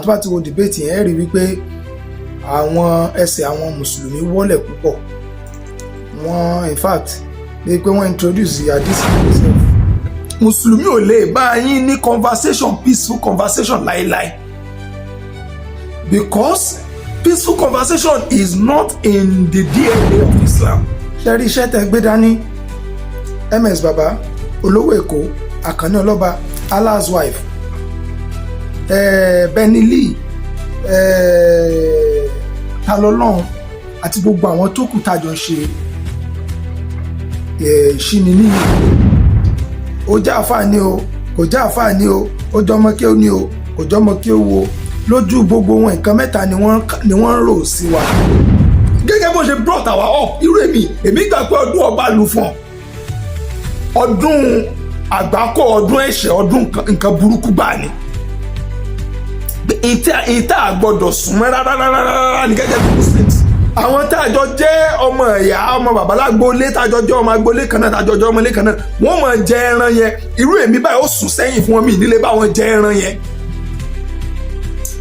Àwọn tó bá ti wo debate yẹn, ẹ rí wípé àwọn ẹsẹ̀ àwọn mùsùlùmí wọ́lẹ̀ púpọ̀. Wọ́n, in fact, ní pé wọ́n introduce hadith UNICEF. Mùsùlùmí ò lè bá yín ní conversation, peaceful conversation, láéláé, because peaceful conversation is not in the DNA of Islam. Ṣe rí iṣẹ́ tẹ́ gbé dání, MS Baba, Olówó Èkó, Àkànní Ọlọ́ba, Allah's Wife, Benny Lee, Talọ́lọ́run àti gbogbo àwọn tó kù tájọ ṣe ìṣíníníyì, ó já àfáà ní o, kò já àfáà ní o, ó jọmọ kí ó ní o, kò jọmọ kí ó wo, lójú gbogbo wọn, nǹkan mẹ́ta ni wọ́n ń rò sí wa. Gẹ́gẹ́ bó ṣe brought our up, irú èmi gbà pé ọdún ọba lùfọ̀n, ọdún àgbákò, ọdún ẹ̀ṣẹ̀, ọdún nǹkan burúkú gbà ni, ìta àgbọ́dọ̀ súnmọ́ rárá rárá rárá ní gẹ́gẹ́ bí Muslims. Àwọn tá a jọ jẹ́ ọmọ ẹ̀yà, ọmọ babalágbólé, tá a jọ jẹ́ ọmọ agbolé kan náà, tá a jọ jẹ́ ọmọ ilé kan náà, wọ́n máa jẹ ẹran yẹn. Irú èmi báyìí, ó sùn sẹ́yìn fún wọn, mi nílé bá wọn jẹ ẹran yẹn,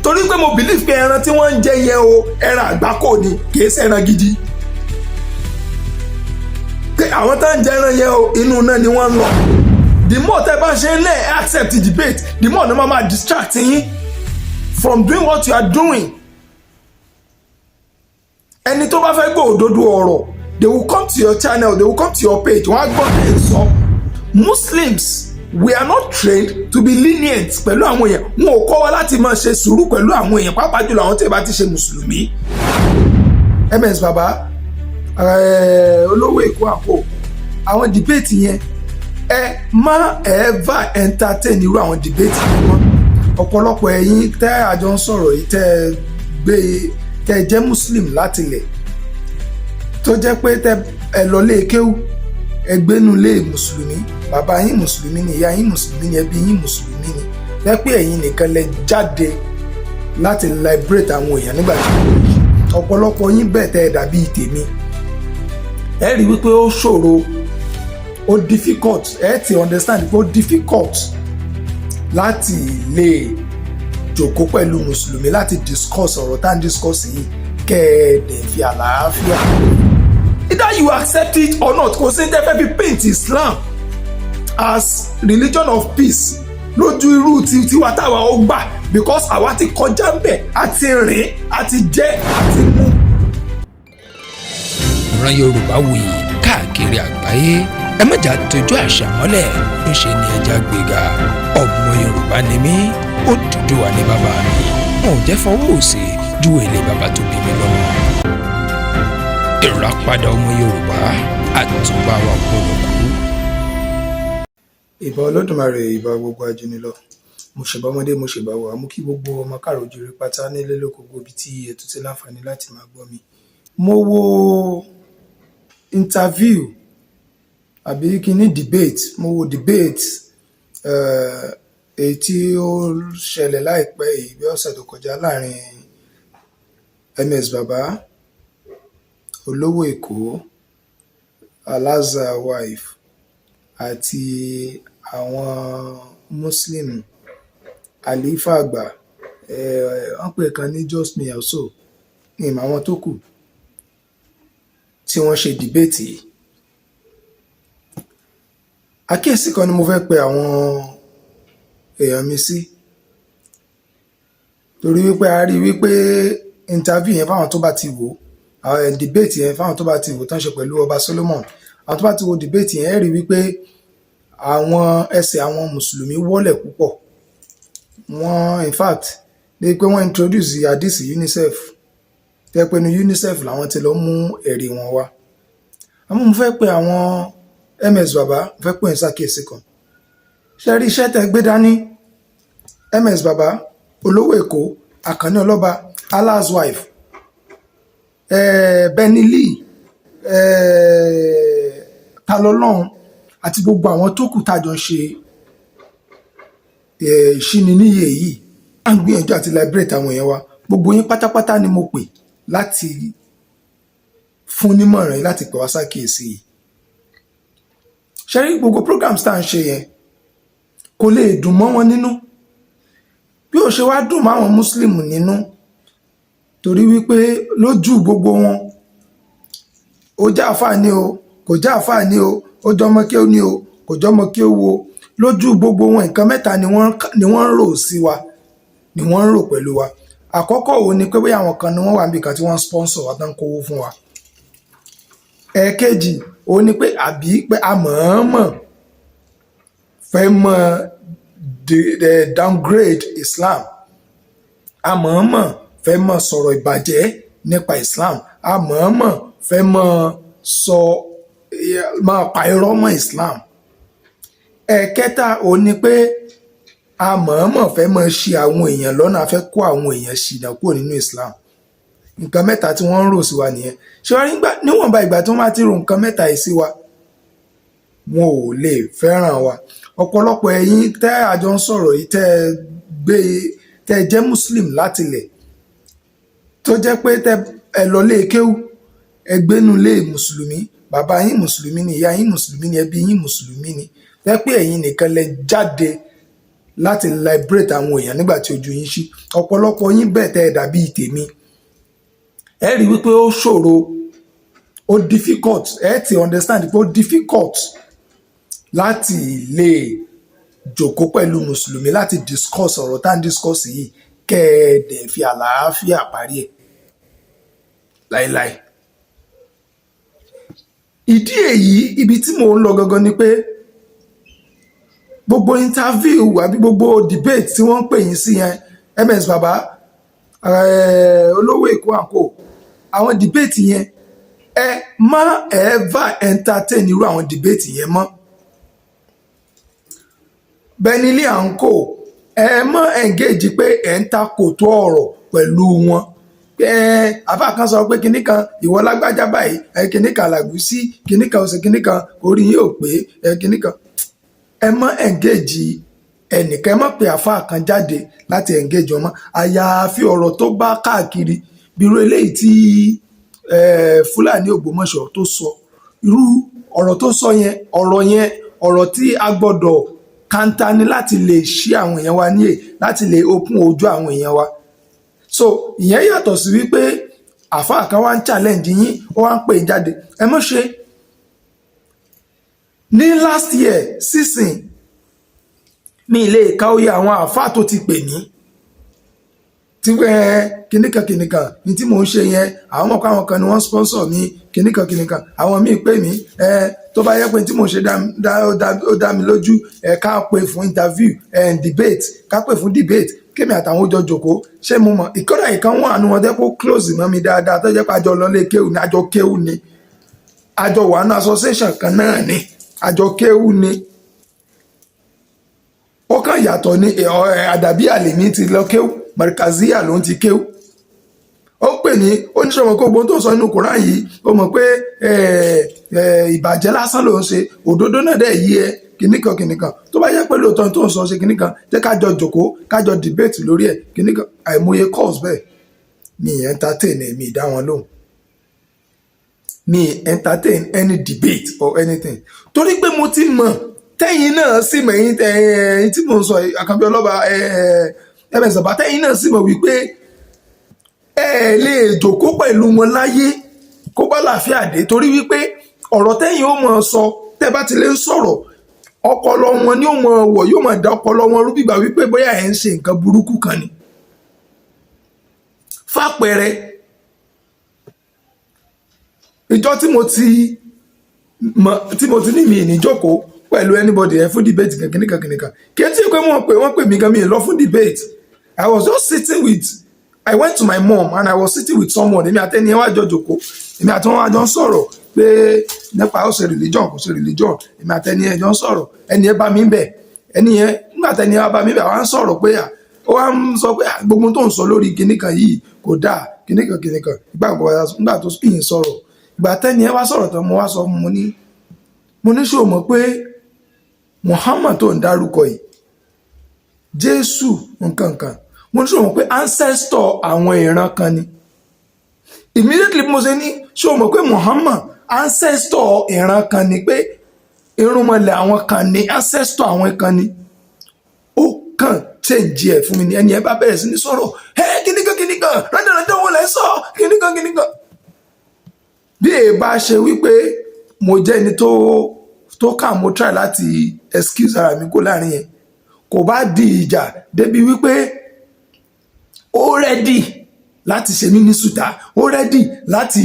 torí pé mo believe pé ẹran tí wọ́n ń jẹ yẹn o, ẹran àgbákò ni, kì í ṣe ẹran gidi, pé àwọn tá ń jẹ ẹran yẹn o, inú náà ni wọ́n ń lọ. The more tẹ́ bá ṣe ń lẹ̀ accept the debate, the more ní wọ́n máa distract yín from doing what you are doing. Ẹni tó bá fẹ́ gbọ́ òdodo ọ̀rọ̀, they will come to your channel, they will come to your page, wọ́n á gbọ́ ẹ̀ sọ. Muslims, we are not trained to be lenient pẹ̀lú àwọn èèyàn. Wọn ò kọ́ wa láti máa ṣe sùúrù pẹ̀lú àwọn èèyàn, pàápàá jùlọ àwọn tí ì bá ti ṣe mùsùlùmí. MS Baba, Olówó Èkó, àpò àwọn debate yẹn, ẹ má ever entertain irú àwọn debate yẹn mọ́. Ọ̀pọ̀lọpọ̀ ẹ̀yin tẹ́ àjọ ń sọ̀rọ̀ yìí, tẹ́ ẹ gbé, tẹ́ ẹ jẹ́ Muslim látilẹ̀, tó jẹ́ pé tẹ́ ẹ lọ lé kéwú, ẹ gbénu lé mùsùlùmí, bàbá yín mùsùlùmí ni, ìyá yín mùsùlùmí ni, ẹbí yín mùsùlùmí ni, tẹ́ pé ẹ̀yin nìkan lẹ jáde láti liberate àwọn èèyàn nígbà tí ọ̀pọ̀lọpọ̀ yín bẹ́ẹ̀ tẹ́ ẹ dàbí tèmi, ẹ rí wípé ó ṣòro, ó difficult. Ẹ ti understand pé ó difficult láti lè jòkó pẹ̀lú mùsùlùmí láti discuss ọ̀rọ̀ tá à ń discuss yìí, kẹ́ ẹ dẹ̀ fi àlàáfíà. Either you accept it or not, kò sí ní tẹ́ fẹ́ fi paint Islam as religion of peace lójú irú tiwa táwa ó gbà, because àwa ti kọjá ń bẹ̀, a ti rìn, a ti jẹ́, a ti mú. Ìran Yorùbá wuyì káàkiri àgbáyé. Ẹ má jà tójú àṣà mọ́lẹ̀, ńṣe ni ẹja gbéga. Ọmọ Yorùbá ni mí, Odùduwà ní bàbá mi. Wọn ò jẹ́ fọwọ́ òsì ju èlé bàbá tó bí mi lọ́mọ. Ìràpadà ọmọ Yorùbá, àtúbà wa gbọ́dọ̀ kú. Ìbà Olódùmarè, ìbà gbogbo ajínigbé, mo ṣèbà ọmọdé, mo ṣèbà wà, mú kí gbogbo ọmọ káàrọ̀ oòjíire pátá nílé lóko, gbogbo ibi tí ètò ti láǹfààní láti máa gbọ́ mi. Mo wo interview, àbí kí ní debate, mo wo debate èyí tí ó ṣẹlẹ̀ láìpẹ́ yìí, bí ọ̀sẹ̀ tó kọjá, láàrin MS Baba, Olówó Èkó, Allah's Wife àti àwọn Muslim, Àlífà àgbà, wọ́n pè kan ní Just Me Also, ní ìmọ̀ àwọn tó kù tí wọ́n ṣe debate yìí. Àkíyèsí kan ni mo fẹ́ pe àwọn èèyàn mi sí, torí wípé a rí wípé interview yẹn, fáwọn tó bá ti wò ó, debate yẹn, fáwọn tó bá ti wò tán ṣe pẹ̀lú Ọba Solomon, àwọn tó bá ti wo debate yẹn, ẹ rí wípé àwọn ẹsẹ̀ àwọn mùsùlùmí wọ́lẹ̀ púpọ̀. Wọ́n, in fact, ní pé wọ́n introduce hadith UNICEF, tẹ́ pé ní UNICEF làwọn ti lọ mú ẹ̀rí wọn wá. Àmọ́ mo fẹ́ pe àwọn MS Baba, mo fẹ́ pè ní ṣàkíyèsí kan. Ṣe rí iṣẹ́ tẹ́ gbé dání, MS Baba, Olówó Èkó, Àkànní Ọlọ́ba, Allah's Wife, Benny Lee, Talọ́lọ́run àti gbogbo àwọn tó kù tájọ ṣe ìṣíniníyè yìí, à ń gbìyànjú àti liberate àwọn èèyàn wa, gbogbo yín pátápátá ni mo pè láti fún nímọ̀ràn yìí, láti pè wá sákìyèsí yìí. Ṣe rí gbogbo programs tá à ń ṣe yẹn, kò lè dùn mọ́ wọn nínú. Bí Bí ó ṣe wá dùn máwọn Muslim nínú, torí wípé lójú gbogbo wọn, ó jẹ́ àáfàá ni o, kò jẹ́ àáfàá ni o, ó jọmọ kí ó ní o, kò jọmọ kí ó wo, lójú gbogbo wọn, nǹkan mẹ́ta ni wọ́n ń rò sí wa, ni wọ́n ń rò pẹ̀lú wa. Àkọ́kọ́ òun ni pé bóyá àwọn kan ni wọ́n wà níbi kan tí wọ́n ń sponsor wa tán, kówó fún wa. Ẹ̀ẹ̀kejì òun ni pé àbí pé a mọ̀ọ́mọ̀ fẹ́ mọ́ downgrade Islam, a mọ̀ọ́mọ̀ fẹ́ mọ́ sọ̀rọ̀ ìbàjẹ́ nípa Islam, a mọ̀ọ́mọ̀ fẹ́ mọ́ sọ, máa pa irọ́ mọ́ Islam. Ẹ̀ẹ̀kẹta òun ni pé a mọ̀ọ́mọ̀ fẹ́ mọ́ ṣì àwọn èèyàn lọ́nà, a fẹ́ kó àwọn èèyàn ṣìnà kúrò nínú Islam. Nǹkan mẹ́ta tí wọ́n ń rò sí wa nìyẹn. Ṣé wàá nígbà níwọ̀nba ìgbà tí wọ́n bá ti rò nǹkan mẹ́ta yìí sí wa, wọn ò lè fẹ́ràn wa. Ọ̀pọ̀lọpọ̀ ẹ̀yin tẹ́ àjọ ń sọ̀rọ̀ yìí, tẹ́ ẹ gbé, tẹ́ ẹ jẹ́ Muslim látilẹ̀, tó jẹ́ pé tẹ́ ẹ lọ lé kéwú, ẹ gbénu lé mùsùlùmí, bàbá yín mùsùlùmí ni, ìyá yín mùsùlùmí ni, ẹbí yín mùsùlùmí ni, tẹ́ pé ẹ̀yin nìkan lẹ jáde láti liberate àwọn èèyàn nígbà tí ojú yín ṣí. Ọ̀pọ̀lọpọ̀ yín bẹ́ẹ̀ tẹ́ ẹ dàbí tèmi, ẹ rí wípé ó ṣòro, ó difficult, ẹ ti understand pé ó difficult láti lè jòkó pẹ̀lú mùsùlùmí láti discuss ọ̀rọ̀ tá à ń discuss yìí, kẹ́ ẹ dẹ̀ fi àlàáfíà parí ẹ̀ láéláé. Ìdí èyí, ibi tí mò ń lọ gangan ni pé gbogbo interview àbí gbogbo debate tí wọ́n ń pè yín sí yẹn, ms baba, olówó Èkó àǹkó, àwọn debate yẹn, ẹ má ever entertain irú àwọn debate yẹn mọ́. Benili àǹkó, ẹ má engage pé ẹ ń takòtò ọ̀rọ̀ pẹ̀lú wọn. Ẹ àbá kan sọ pé kinní kan, ìwọ lágbájá báyìí, ẹ kinní kan làgùsí, kinní kan ọ̀sẹ̀, kinní kan orí yín ò pé, ẹ kinní kan. Ẹ má engage ẹnìkan, ẹ má pe àfáà kan jáde láti engage wọn mọ́, àyàfi ọ̀rọ̀ tó bá káàkiri bí irú eléyìí tí Fúlàní Ògbómọ̀ṣọ́ tó sọ. Irú ọ̀rọ̀ tó sọ yẹn, ọ̀rọ̀ yẹn, ọ̀rọ̀ tí a gbọ́dọ̀ kanta ni láti lè ṣí àwọn èèyàn wa níyè, láti lè open ojú àwọn èèyàn wa. So ìyẹn yàtọ̀ sí wípé àfáà kan wá ń challenge yín, ó wá ń pè yín jáde. Ẹ mọ̀ ṣe. Ní last year sísìn, mi lè ka oyè àwọn àfáà tó ti pè mí tí ẹ kìnìkan kìnìkan ní tí mò ń ṣe yẹn. Àwọn mọ̀ pé àwọn kan ni wọ́n sponsor mi, kìnìkan kìnìkan. Àwọn míì pè mí, ẹ tó bá yẹ pé tí mò ń ṣe ó dá mi lójú, ẹ ká pè fún interview, ẹ debate, ká pè fún debate, kémi àtàwọn ó jọ jòkó. Ṣé mo mọ̀ ìkọ́dà ìkan wọn àánú wọn jẹ́ kó close mọ́ mi dáadáa, tó jẹ́ pé àjọ lọ lé kéwù ni, àjọ kéwù ni, àjọ wà ní association kan náà ni, àjọ kéwù ni. Ó kàn yàtọ̀ ní àdàbí àlèmí ti lọ kéwù, markaziya ló ń ti kéwù. Ó pè ní oníṣòwò kó gbóhùn tó sọ nínú Koran yìí, ó mọ̀ pé ìbàjẹ́ lásán ló ń ṣe, òdodo náà dẹ̀ yí ẹ, kìnnìkan kìnnìkan. Tó bá yẹ pé lóòótọ́ tó ń sọ ṣe kìnnìkan, jẹ́ ká jọ jòkó, ká jọ debate lórí ẹ̀, kìnnìkan. Àìmọye calls bẹ́ẹ̀, mi entertain, mi dá wọn lóhùn, mi entertain any debate or anything, torí pé mo ti mọ̀, tẹ́yìn náà sì mọ̀, ẹ̀yin tí mò ń sọ, Àkànbí Ọlọ́ba, ẹ̀ẹ́dẹ̀ sọ̀bà, tẹ́yìn náà sì mọ̀ wípé ẹ lè jòkó pẹ̀lú wọn láyé kó bá làáfíà dé, torí wípé ọ̀rọ̀ tẹ́yìn ó mọ̀ sọ, tẹ́ bá ti lè ń sọ̀rọ̀, ọpọlọ wọn ni ó mọ̀ wọ̀, yóò mọ̀ dá ọpọlọ wọn rú, bígbà wípé bóyá ẹ̀ ń ṣe nǹkan burúkú kan ni. Fàpẹẹrẹ, ìjọ tí mo ti mọ̀ tí mo ti ní mi ìníjókòó pẹ̀lú anybody ẹ̀ fún debate kan, kìnìkan kìnìkan, kí ẹ tí pé wọ́n pè mí gan, mi lọ fún debate. I was just sitting with I went to my mom and I was sitting with someone. Èmi àtẹni ẹ wá jọ jókòó, èmi àti wọn wá jọ ń sọ̀rọ̀ pé nípa ó ṣe religion, kò ṣe religion. Èmi àtẹni ẹ jọ ń sọ̀rọ̀, ẹni ẹ bá mi bẹ̀, ẹni yẹn, nígbà tẹni ẹ bá mi bẹ̀, wá ń sọ̀rọ̀ pé ó wá ń sọ pé gbogbo tó ń sọ lórí kinní kan yìí kò dáa, kinní kan kinní kan. Ìgbà tó ń sọ̀rọ̀, ìgbà tẹni ẹ wá sọ̀rọ̀ tán, mo wá sọ fún mo ní, ṣé o mọ̀ pé Muhammad tó ń dárúkọ yìí, Jésù nǹkan kan, mo ní ṣé o mọ̀ pé ancestor àwọn ìran kan ni? Immediately mo ṣe ní, ṣé o mọ̀ pé Muhammad ancestor ìran kan ni, pé irúnmọlẹ̀ àwọn kan ni, ancestor àwọn kan ni, ó kàn change ẹ̀ fún mi ní. Ẹni ẹ bá bẹ̀rẹ̀ sí ní sọ̀rọ̀, ẹ kíníkan kíníkan, rẹ́dẹ̀rẹ́dẹ̀ wo lẹ́ sọ, kíníkan kíníkan. Bí èyí bá ṣe wípé mo jẹ́ ẹni tó kà, mo try láti excuse ara mi kó láàrin yẹn, kò bá di ìjà débi wípé ó ready láti ṣe mí ní sùtá, ó ready láti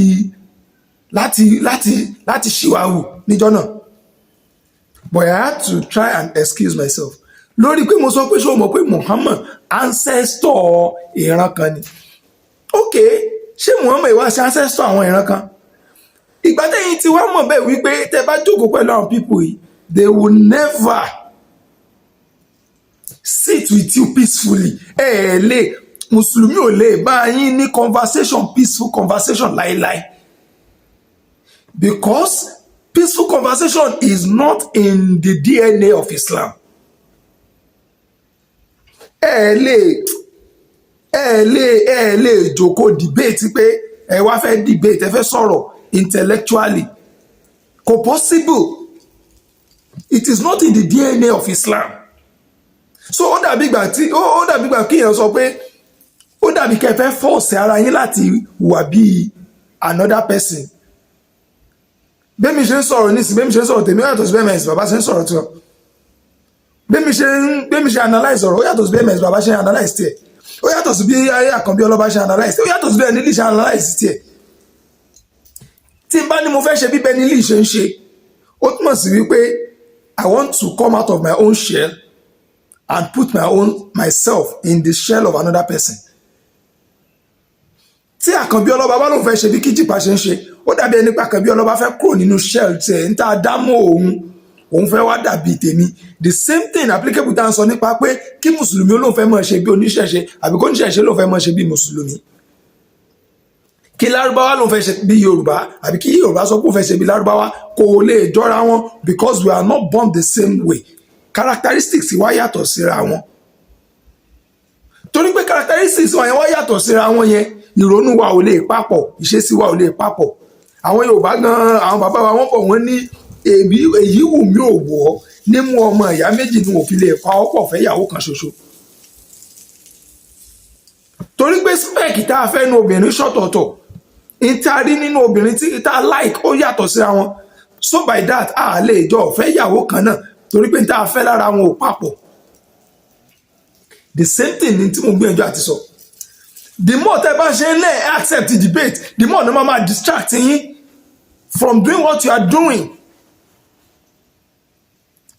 ṣìwàhù níjọ́ náà. But I had to try and excuse myself lórí pé mo sọ pé, ṣé o mọ̀ pé Muhammad ancestor ìran kan ni? Ok, ṣé Muhammad ìwá ṣe ancestor àwọn ìran kan? Ìgbà tẹ́yìn tí wàá mọ̀ bẹ́ẹ̀ wípé tẹ́ bá jókòó pẹ̀lú àwọn people yìí, they will never sit with you peacefully. Ẹ ẹ lè, mùsùlùmí ò lè bá yín ní conversation, peaceful conversation láíláí, because peaceful conversation is not in the DNA of Islam. Ẹ lè jókòó debate pé ẹ wá fẹ́ debate, ẹ fẹ́ sọ̀rọ̀ intellectually, kò possible. It is not in the DNA of Islam. So ó dàbí ìgbà kí èèyàn sọ pé, ó dàbí kẹ́ fẹ́ force ara yín láti wà bíi another person. Bẹ́ẹ̀ mi ṣe ń sọ̀rọ̀ nísìnyí, bẹ́ẹ̀ mi ṣe ń sọ̀rọ̀ tèmi, ó yàtọ̀ sí bẹ́ẹ̀ mẹ́sì bàbá ṣe ń sọ̀rọ̀ tiwọn. Bẹ́ẹ̀ mi ṣe analyse ọ̀rọ̀, ó yàtọ̀ sí bẹ́ẹ̀ mẹ́sì bàbá ṣe ń analyse tiẹ̀, ó yàtọ̀ sí bí ayé Àkànbí ọlọ́ba ṣe analyse tiẹ̀, ó yàtọ̀ sí bí ẹni lè ṣe analyse tiẹ̀. Tí n bá ní mo fẹ́ ṣe bí Benny Lee ṣe ń ṣe, ó túmọ̀ sí wípé I want to come out of my own shell and put my own myself in the shell of another person. Tí Àkànbí ọlọ́ba bá lóun fẹ́ ṣe bí Kíjìpá ṣe ń ṣe, ó dàbí ẹni pé Àkànbí ọlọ́ba fẹ́ kúrò nínú shell tiẹ̀ ń tá a dá mọ́ òun, òun fẹ́ wá dàbí tèmi. The same thing applicable tá à ń sọ nípa pé kí mùsùlùmí olóun fẹ́ máa ṣe bí oníṣẹ̀ṣe, àbí kó oníṣẹ̀ṣe lóun fẹ́ máa ṣe bí mùsùlùmí, kí lárúbáwá lóun fẹ́ ṣe bí Yorùbá, àbí kí Yorùbá sọ pé òun fẹ́ ṣe bí lárúbáwá, kò lè jọra wọn, because we are not born the same way. Characteristics wa yàtọ̀ síra wọn. Torí pé characteristics wa yẹn wá yàtọ̀ síra wọn yẹn, ìrònú wa ò lè papọ̀, ìṣesí wa ò lè papọ̀. Àwọn Yorùbá gan, àwọn bàbá wa, wọ́n bọ̀, wọ́n ní èyí èyí wù mí ò wọ̀ ọ́ nímú ọmọ ìyá méjì ni òfin lè pa ọ́ pọ̀ fẹ́ ìyàwó kan ṣoṣo, torí pé spec tá a fẹ́ nu obìnrin ṣọ̀tọ̀ọ̀tọ̀, n tá a rí nínú obìnrin tí tá a like, ó yàtọ̀ síra wọn. So by that, a lè jọ fẹ́ ìyàwó kan náà, torí pé n tá a fẹ́ lára wọn ò papọ̀. The same thing ni tí mo gbìyànjú àti sọ. The more tẹ́ bá ṣe ń lẹ̀ accept the debate, the more ní máa distract yín from doing what you are doing.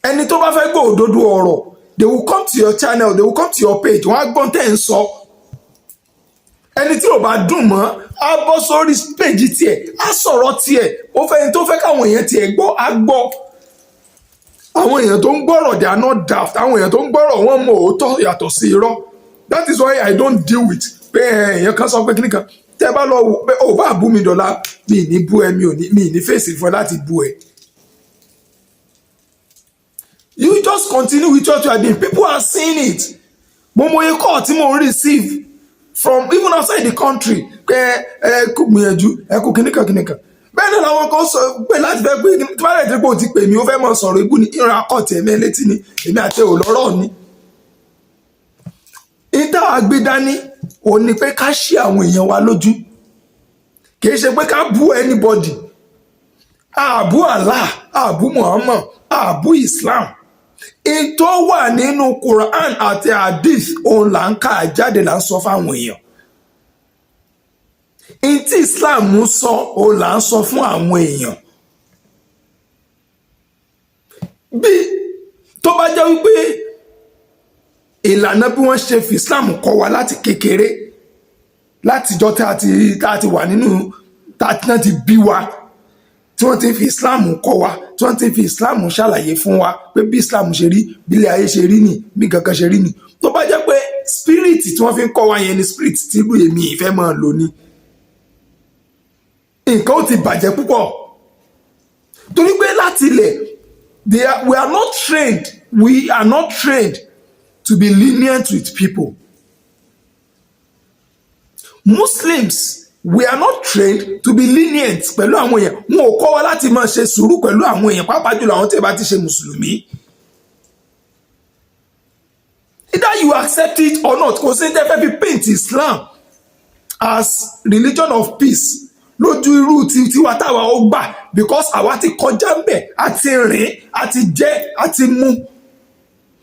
Ẹni tó bá fẹ́ gbọ́ òdodo ọ̀rọ̀, they will come to your channel, they will come to your page, wọ́n á gbọ́n tẹ́ ń sọ. Ẹni tí ò bá dùn mọ́, á bọ́ sórí page tiẹ̀, á sọ̀rọ̀ tiẹ̀. Ó fẹ́ ẹni tó fẹ́ káwọn èèyàn tiẹ̀ gbọ́, á gbọ́. Àwọn èèyàn tó ń gbọ́rọ̀, they are not daft. Àwọn èèyàn tó ń gbọ́rọ̀, wọ́n mọ òótọ́ yàtọ̀ sí irọ́. That is why I don't deal with pé èèyàn kan sọ pé kíní kan. Tẹ́ bá lọ wò pé ó bá bú mi dọ̀la, mi ì ní bú ẹ, mi ò ní, mi ì ní fèsì fún ẹ láti bú ẹ. You just continue with what you are doing. People are seeing it. Mo mọ iye call tí mo ń receive from even outside the country pé ẹ kú gbìyànjú, ẹ kú kíníkan kíníkan. Bẹ́ẹ̀ náà làwọn kan sọ pé láti fẹ́ pé tí wọ́n lè ti pé o ti pè mí, ó fẹ́ mọ sọ̀rọ̀ ibú ni ìran akọ̀tì ẹ̀mí létí ni èmi àti ò lọ́rọ̀ ni. Ìta àgbé dání ò ní pé ká ṣí àwọn èèyàn wa lójú, kì í ṣe pé ká bú anybody. Àbú Allah, àbú Muhammad, àbú Islam. Ìtò wà nínú Quran àti Hadith, òun là ń kà jáde, là ń sọ fáwọn èèyàn. Ìtí Islam sọ, òun là ń sọ fún àwọn èèyàn. Bí tó bá jẹ́ wípé ìlànà bí wọ́n ṣe fi Islam kọ́ wa láti kékeré, látijọ́ tá a ti wà nínú, tá a ti bí wa, tí wọ́n ti fi Islam kọ́ wa, tí wọ́n ti fi Islam ṣàlàyé fún wa pé bí Islam ṣe rí, bí ilé ayé ṣe rí nì, bí kankan ṣe rí nì, tó bá jẹ́ pé spirit tí wọ́n fi ń kọ́ wa yẹn ni spirit tí irú èmi ìfẹ́ máa lò ní, nǹkan ó ti bàjẹ́ púpọ̀, torí pé láti ilẹ̀ we are not trained, we are not trained to be lenient with people. Muslims, we are not trained to be lenient pẹ̀lú àwọn èèyàn. Wọn ò kọ́ wa láti máa ṣe sùúrù pẹ̀lú àwọn èèyàn, pàápàá jùlọ àwọn tí ì bá ti ṣe mùsùlùmí. That is why tí ẹ bá rí àwọn Whether you accept it or not, kò sí ní tẹ́ fẹ́ fi paint Islam as religion of peace lójú irú tiwa táwa ó gbà, because àwa ti kọjá ń bẹ̀, a ti rìn, a ti jẹ, a ti mu.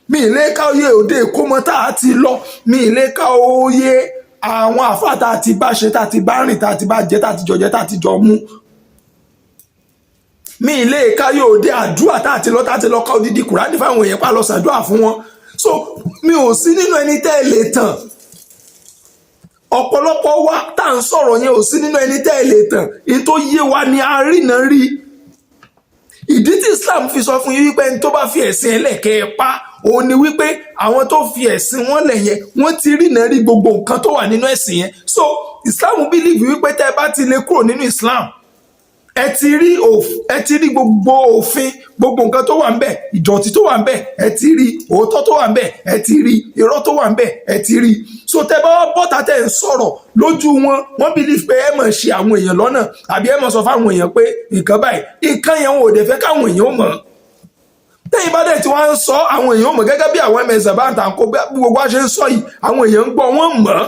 Mi ì lè ká oyè òde ìkómọ tá a ti lọ, mi ì lè ká oyè àwọn àfáà tá a ti bá ṣe, tá a ti bá rìn, tá a ti bá jẹ, tá a ti jọ jẹ, tá a ti jọ mú. Mi ì lè ká oyè òde àdúrà tá a ti lọ, tá a ti lọ ká odidi Kùránì fáwọn èèyàn pa lọ ṣàdúrà fún wọn. So mi ò sí nínú ẹni tẹ́ ẹ lè tàn. Ọ̀pọ̀lọpọ̀ wa tá à ń sọ̀rọ̀ yẹn ò sí nínú ẹni tẹ́ ẹ lè tàn. Ní tó yé wa ni a rí náà rí. Ìdí tí Islam fi sọ fún yín wípé ẹni tó bá fi ẹ̀sìn ẹlẹ́kẹ̀ẹ́ pa òun ni wípé àwọn tó fi ẹ̀sìn wọn lẹ̀ yẹn, wọ́n ti rí náà rí gbogbo nǹkan tó wà nínú ẹ̀sìn yẹn. So Islam believe wípé tẹ́ ẹ bá ti lè kúrò nínú Islam, ẹ ti rí gbogbo òfin, gbogbo nǹkan tó wà ń bẹ̀, ìdọ̀tí tó wà ń bẹ̀, ẹ ti rí òótọ́ tó wà ń bẹ̀, ẹ ti rí irọ́ tó wà ń bẹ̀, ẹ ti rí. So tẹ́ bá wá bọ́ta, tẹ́ ń sọ̀rọ̀ lójú wọn, wọ́n believe pé ẹ máa ṣe àwọn èèyàn lọ́nà, àbí ẹ máa sọ fáwọn èèyàn pé nǹkan báyìí, nǹkan yẹn, wọn ò dẹ̀ fẹ́ káwọn èèyàn mọ̀. Tẹ́yìn bá dẹ̀ tí wọ́n ń sọ, àwọn èèyàn mọ̀. Gẹ́gẹ́ bí àwọn ms bá ń kó bí gbogbo wa ṣe ń sọ yìí, àwọn èèyàn ń gbọ́, wọ́n mọ̀,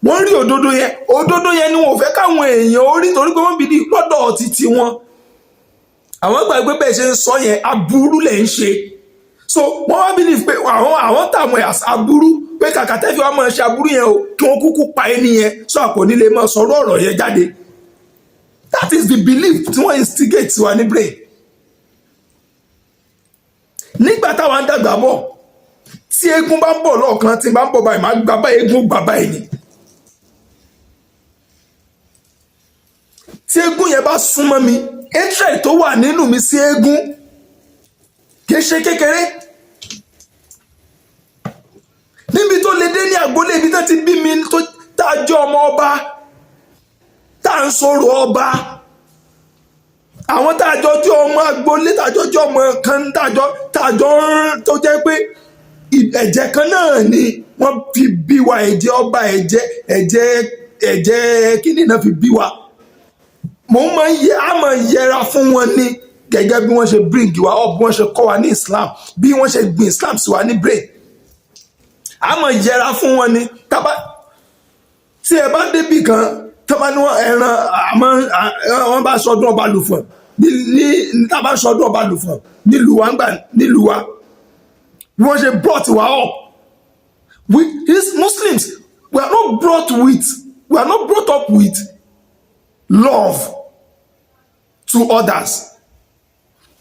wọ́n rí òdodo yẹn. Òdodo yẹn ni wọn ò fẹ́ káwọn èèyàn orí, torí pé wọ́n bìí lọ́dọ̀ títí wọn, àwọn gbàgbé bẹ́ẹ̀ ṣe ń sọ yẹn, aburú lẹ̀ ń ṣe. So wọ́n wá believe pé àwọn tàwọn aburú pé kàkà tẹ́ fi wá máa ṣe aburú yẹn o, kí wọ́n kúkú pa ẹni yẹn, sọ àpò nílé máa sọ̀rọ̀ ọ̀rọ̀ yẹn jáde. That is the belief tí wọ́n instigate wa ní brain nígbà táwa ń dàgbà bọ̀. Tí eégún bá ń bọ̀ lọ́ọ̀kan, tí bá ń bọ̀ báyìí, máa gbà báyìí, eégún gbà báyìí ni. Tí eégún yẹn bá súnmọ́ mi, hatred tó wà nínú mi sí eégún kì í ṣe kékeré. Níbi tó lè dé ní àgbólé ibi tó ti bí mi, tó tá a jẹ́ ọmọ ọba, tá à ń sọ̀rọ̀ ọba, àwọn tá a jọ jẹ́ ọmọ agboolé, tá a jọ jẹ́ ọmọ kan, tá a jọ tó jẹ́ pé ẹ̀jẹ̀ kan náà ni wọ́n fi bí wa, ẹ̀jẹ̀ ọba, ẹ̀jẹ̀ kíní náà fi bí wa, mò ń máa ń yẹ, á máa yẹra fún wọn ní gẹ́gẹ́ bí wọ́n ṣe bring wa up, bí wọ́n ṣe kọ́ wa ní Islam, bí wọ́n ṣe gbin Islam sí wa ní brain, á máa yẹra fún wọn ní. Tábà tí ẹ bá débì kan, tọ́ba ní wọ́n ẹran àmọ́ wọ́n bá sọdún ọba lùfọ̀n ní, tábà sọdún ọba lùfọ̀n nílùú wa, ńgbà nílùú wa, bí wọ́n ṣe brought wa up, we, these Muslims, we are not brought up with love to others.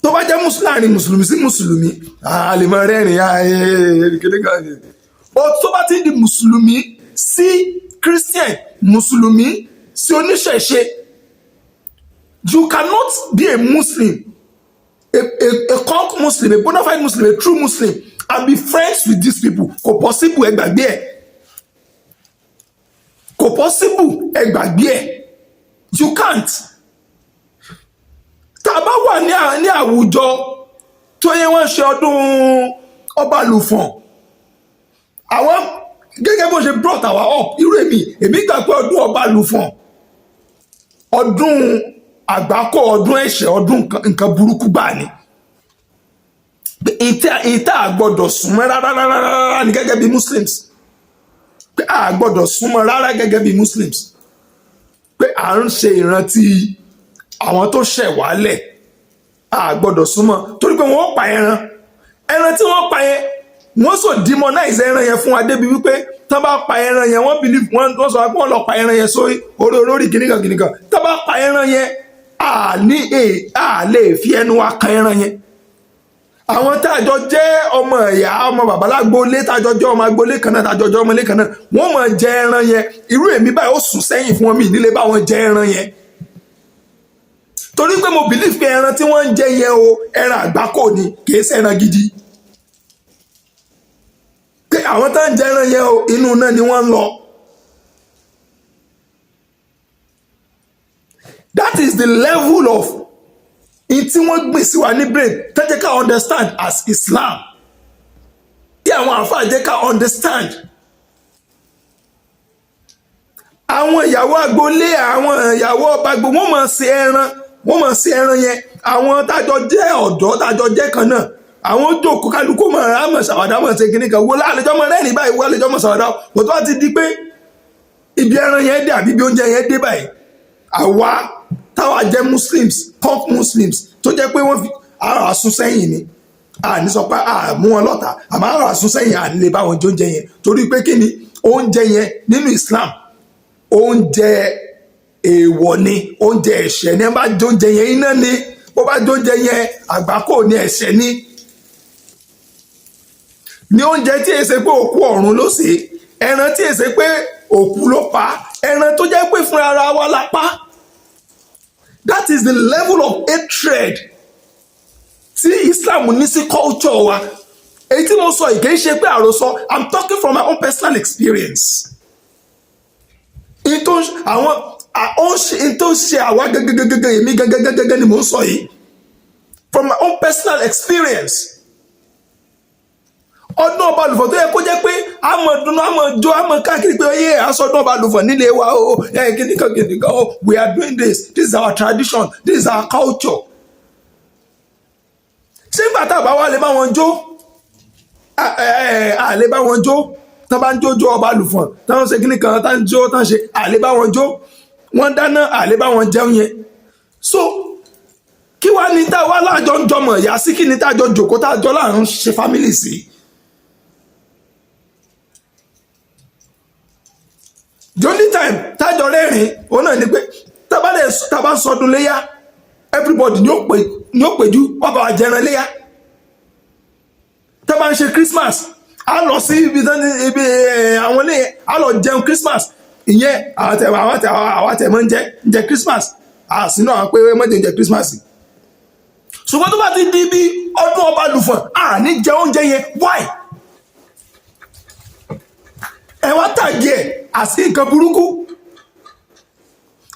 Tó bá jẹ́ mùsùlùmí, mùsùlùmí sí mùsùlùmí, a lè máa rẹ́rìn-ín kékeré kan, but tó bá ti di mùsùlùmí sí Christian, mùsùlùmí sí oníṣẹ̀ṣe, you cannot be a Muslim, a conk Muslim, a bona fide Muslim, a true Muslim, and be friends with these people. Kò possible, ẹ gbàgbé ẹ. Kò possible, ẹ gbàgbé ẹ. You can't. Tá a bá wà ní àwùjọ tó yẹ wọ́n ṣe ọdún Ọbalùfọ̀n, àwọn gẹ́gẹ́ bó ṣe brought our up, irú èmi gbà pé ọdún Ọbalùfọ̀n, ọdún àgbákò, ọdún ẹ̀ṣẹ̀, ọdún nǹkan burúkú gbà ni, ìta àgbọ́dọ̀ súnmọ́ rárá rárá rárá ni gẹ́gẹ́ bí Muslims, pé a gbọ́dọ̀ súnmọ́ rárá gẹ́gẹ́ bí Muslims, pé à ń ṣe ìrántí àwọn tó ṣẹ̀ wálẹ̀, a gbọ́dọ̀ súnmọ́, torí pé wọ́n pa ẹran. Ẹran tí wọ́n pa yẹn, wọ́n sọ demonize ẹran yẹn fún wa débi wípé tán bá pa ẹran yẹn, wọ́n believe, wọ́n sọ pé wọ́n lọ pa ẹran yẹn sórí orí olórí kìnìkan kìnìkan. Tán bá pa ẹran yẹn, a ní a lè fi ẹnu wa kan ẹran yẹn. Àwọn tá a jọ jẹ́ ọmọ ìyá, ọmọ babalágbólé, tá a jọ jẹ́ ọmọ agbolé kan náà, tá a jọ jẹ́ ọmọ ilé kan náà, wọ́n máa jẹ ẹran yẹn. Irú èmi báyìí, ó sùn sẹ́yìn fún wọn, mi nílé bá wọn jẹ ẹran yẹn, torí pé mo believe pé ẹran tí wọ́n ń jẹ yẹn o, ẹran àgbákò ni, kì í ṣe ẹran gidi, pé àwọn tó ń jẹ ẹran yẹn o, inú náà ni wọ́n ń lọ. That is the level of in tí wọ́n gbìn sí wa ní brain, tó jẹ́ ká understand as Islam, tí àwọn àáfàá jẹ́ ká understand. Àwọn ìyàwó agboolé, àwọn ìyàwó ọba gbogbo, wọ́n máa ṣe ẹran, wọ́n máa ṣe ẹran yẹn. Àwọn tájọ jẹ́ ọ̀dọ́, tájọ jẹ́ kan náà, Àwọn jókòó, kálukú mọ̀ àmọ̀ ṣàwàdà, mọ̀ ṣe kíní kan wo láàlejò mọ̀ rẹ́rìn báyìí, wọ́n àlejò mọ̀ ṣàwàdà. Kò tó bá ti di pé ibi ẹran yẹn dé àbí ibi oúnjẹ yẹn dé báyìí, àwa táwa jẹ́ Muslims, punk Muslims, tó jẹ́ pé wọ́n fi àrà sún sẹ́yìn ni, àní sọ pé à mú wọn lọ́tà, àmọ́ àrà sún sẹ́yìn, àní lè bá wọn jẹ oúnjẹ yẹn, torí pé kí ni? Oúnjẹ yẹn nínú Islam, oúnjẹ èèwọ̀ ni, oúnjẹ ẹ̀ṣẹ̀ ni. Ẹ bá jẹ oúnjẹ yẹn, iná ni. Bó bá jẹ oúnjẹ yẹn, àgbákò ní, ẹ̀ṣẹ̀ ni. Ní oúnjẹ tí èsè pé òkú ọ̀run ló sè é, ẹran tí èsè pé òkú ló pa, ẹran tó jẹ́ pé fúnra ara wa la pa. That is the level of hatred tí Islam ní sí culture wa. Èyí tí mo sọ yìí kì í ṣe pé àròsọ. I'm talking from my own personal experience. In tó àwọn in tó ṣe àwa gẹ́gẹ́gẹ́gẹ́, èmi gẹ́gẹ́gẹ́gẹ́ ni mò ń sọ yìí from my own personal experience. Ọdún Ọba Lùfọ̀n tó yẹ kó jẹ́ pé àmọ̀ dùnú, àmọ̀ jó, àmọ̀ káàkiri pé oyè àsọdún Ọba Lùfọ̀n nílé wa o, ẹ kìnìkan kìnìkan o, we are doing this, this is our tradition, this is our culture. Ṣé nígbà tá a bá wà lè bá wọn jó, à lè bá wọn jó tán bá ń jójó Ọba Lùfọ̀n, tán ń ṣe kíní kan, tán ń jó, tán ṣe, à lè bá wọn jó, wọ́n dáná, à lè bá wọn jẹun yẹn. So kí wàá ní tá a wá láàjọ ń jọmọ̀ ìyá sí? Kí ni tá a jọ jòkó, tá a jọ láà ń ṣe family sí? The only time tájọ rẹ́rìn òun náà ni pé tábà ń sọdún léyà, everybody ni ó pè, ní ó péjú wọ́n bá wa jẹran léyà. Tábà ń ṣe Christmas, a lọ sí ibi tán ní ibi àwọn ilé yẹn, a lọ jẹun Christmas. Ìyẹn àwọn tẹ mọ́ ń jẹ Christmas, àsínú àwọn pé mọ́jẹ̀ ń jẹ Christmas. Ṣùgbọ́n tó bá ti di bí ọdún Ọba Lùfọ̀n, à ní jẹ oúnjẹ yẹn. Why? Ẹ wá tàgé ẹ àti nǹkan burúkú.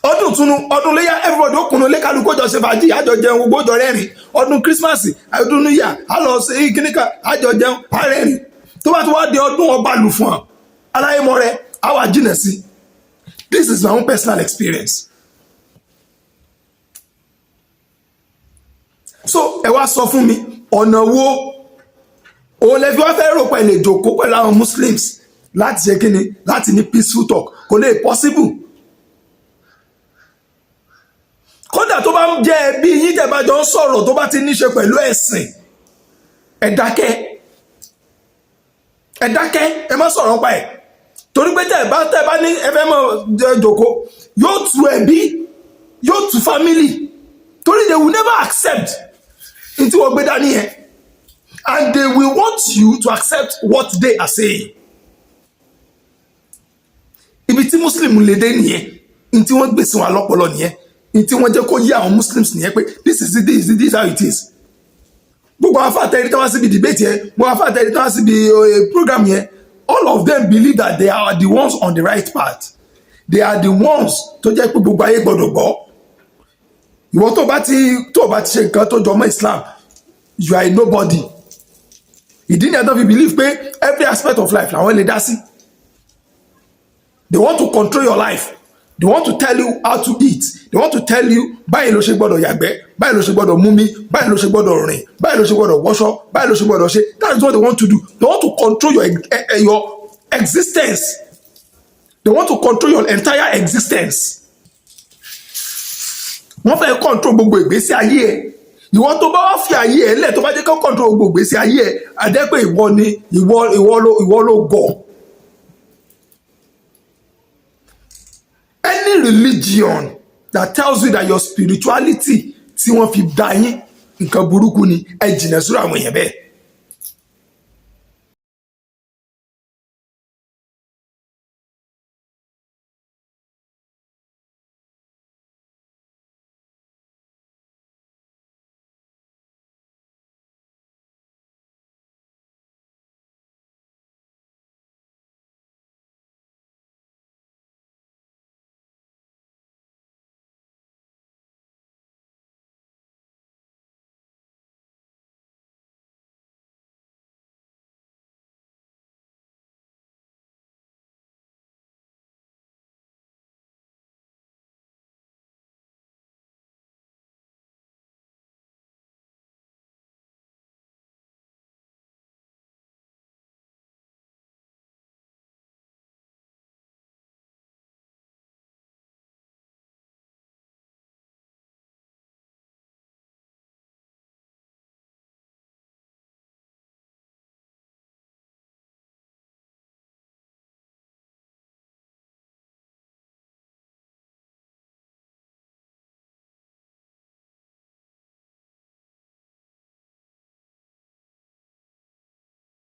Ọdún tunu, ọdún léyà, everybody ó kùnú lé, kálukú jọ ṣe fàájì, àjọ jẹun, gbogbo jọ rẹ́rìn. Ọdún Christmas, ọdún New Year, á lọ sí kíníkà, àjọ jẹun, á rẹ́rìn. Tó bá ti wá di ọdún Ọba Lùfọ̀n aláyémọrẹ, á wà jìnà sí. This is my own personal experience. So ẹ wá sọ fún mi, ọ̀nà wo òun lè fi wá fẹ́ rò pẹ̀lú ìjòkó pẹ̀lú àwọn Muslims láti ṣe kíni, láti ní peaceful talk? Kò lè possible. Kódà tó bá ń jẹ́ ẹbí yín tẹ́ bá jọ ń sọ̀rọ̀, tó bá ti ní ṣe pẹ̀lú ẹ̀sìn, ẹ dákẹ́, ẹ dákẹ́, ẹ má sọ̀rọ̀ pa ẹ̀, torí pé tẹ́ bá ní ẹ fẹ́ mọ̀ jòkó, yóò tu ẹbí, yóò tu family, torí they will never accept n tí wọ́n gbé dání yẹn, and they will want you to accept what they are saying. Ibi tí Muslim lè dé nìyẹn. N tí wọ́n gbé sí wọn lọ́pọlọ nìyẹn. N tí wọ́n jẹ́ kó yé àwọn Muslims nìyẹn pé this is it, this is it, this is how it is. Gbogbo àwọn afáàtẹ́rí tó wá síbi debate yẹn, gbogbo àwọn afáàtẹ́rí tó wá síbi program yẹn, all of them believe that they are the ones on the right path. They are the ones tó jẹ́ pé gbogbo ayé gbọ́dọ̀ gbọ́. Ìwọ tó bá ti ṣe nǹkan tó jọ mọ́ Islam, you are a nobody. Ìdí nìyẹn tó fi believe pé every aspect of life làwọn lè dá sí. They want to control your life. They want to tell you how to eat. They want to tell you báyìí ló ṣe gbọ́dọ̀ yàgbẹ́, báyìí ló ṣe gbọ́dọ̀ mumi, báyìí ló ṣe gbọ́dọ̀ rìn, báyìí ló ṣe gbọ́dọ̀ wọṣọ, báyìí ló ṣe gbọ́dọ̀ ṣe. That is what they want to do. They want to control your existence. They want to control your entire existence. Wọ́n fẹ́ control gbogbo ìgbésí ayé ẹ̀. Ìwọ tó bá wá fi ayé ẹ̀ lẹ̀, tó bá jẹ́ kó control gbogbo ìgbésí ayé ẹ̀, àjẹ́ pé ìwọ ni ìwọ ló gọ̀. Any religion that tells you that your spirituality tí wọ́n fi dá yín, nǹkan burúkú ni, ẹ jìnnà sórí àwọn èèyàn bẹ́ẹ̀.